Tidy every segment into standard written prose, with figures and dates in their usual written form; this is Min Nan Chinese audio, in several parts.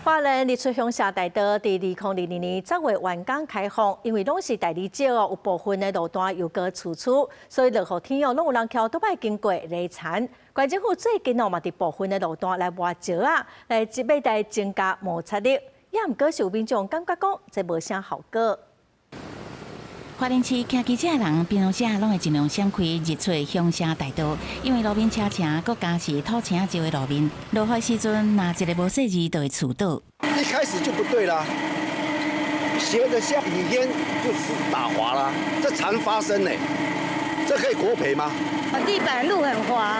花蓮日出鄉社大道佇2022年10月完工開放，因為攏是大理石哦，有部分的路段又閣崎嶇，所以落雨天哦，攏有人騎歐多擺經過犁田。縣政府最近哦嘛，佇部分的路段來抹石仔，來一欲來增加摩擦力，也毋過是有民眾感覺講這無啥效果。花蓮市騎機車的人，平常時攏會盡量閃開日出鄉社大道，因為路面車埕閣加是土青石的路面，落雨時陣若一个無細膩就會跣倒。一開始就不對啦，斜的下雨天就是打滑啦，這常發生呢，這可以國賠嗎？地板路很滑，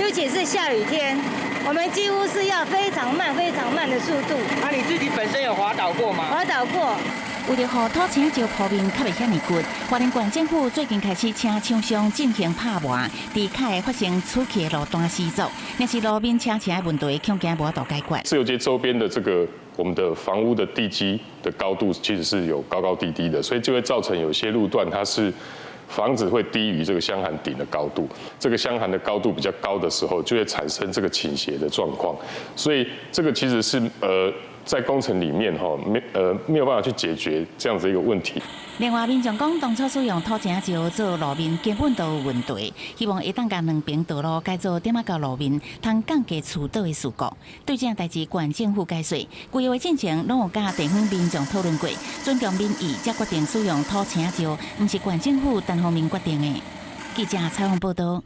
尤其是下雨天，我們幾乎是要非常慢、非常慢的速度。那你自己本身有滑倒過嗎？滑倒過。為著予土青石鋪面較袂遐爾骨，花蓮縣政府最近開始請廠商進行拍磨，佇較會發生出去的路段施作，若是路面車埕的問題，恐驚無法度解決。自由街周邊的這個我們的房屋的地基的高度其實是有高高低低的，所以就會造成有些路段它是房子會低於這個箱涵頂的高度，這個箱涵的高度比較高的時候，就會產生這個傾斜的狀況，所以這個其實是在工程裡面哈，沒有辦法去解決這樣子一個問題。另外，民眾講當初使用土青石做路面根本就有問題，希望會當共兩邊道路改做點仔膠路面，通降低跣倒的事故。對這項代誌，縣政府解釋，規劃進程攏有佮地方民眾討論過，尊重民意，才決定使用土青石，毋是縣政府單方面決定的。記者採訪報道。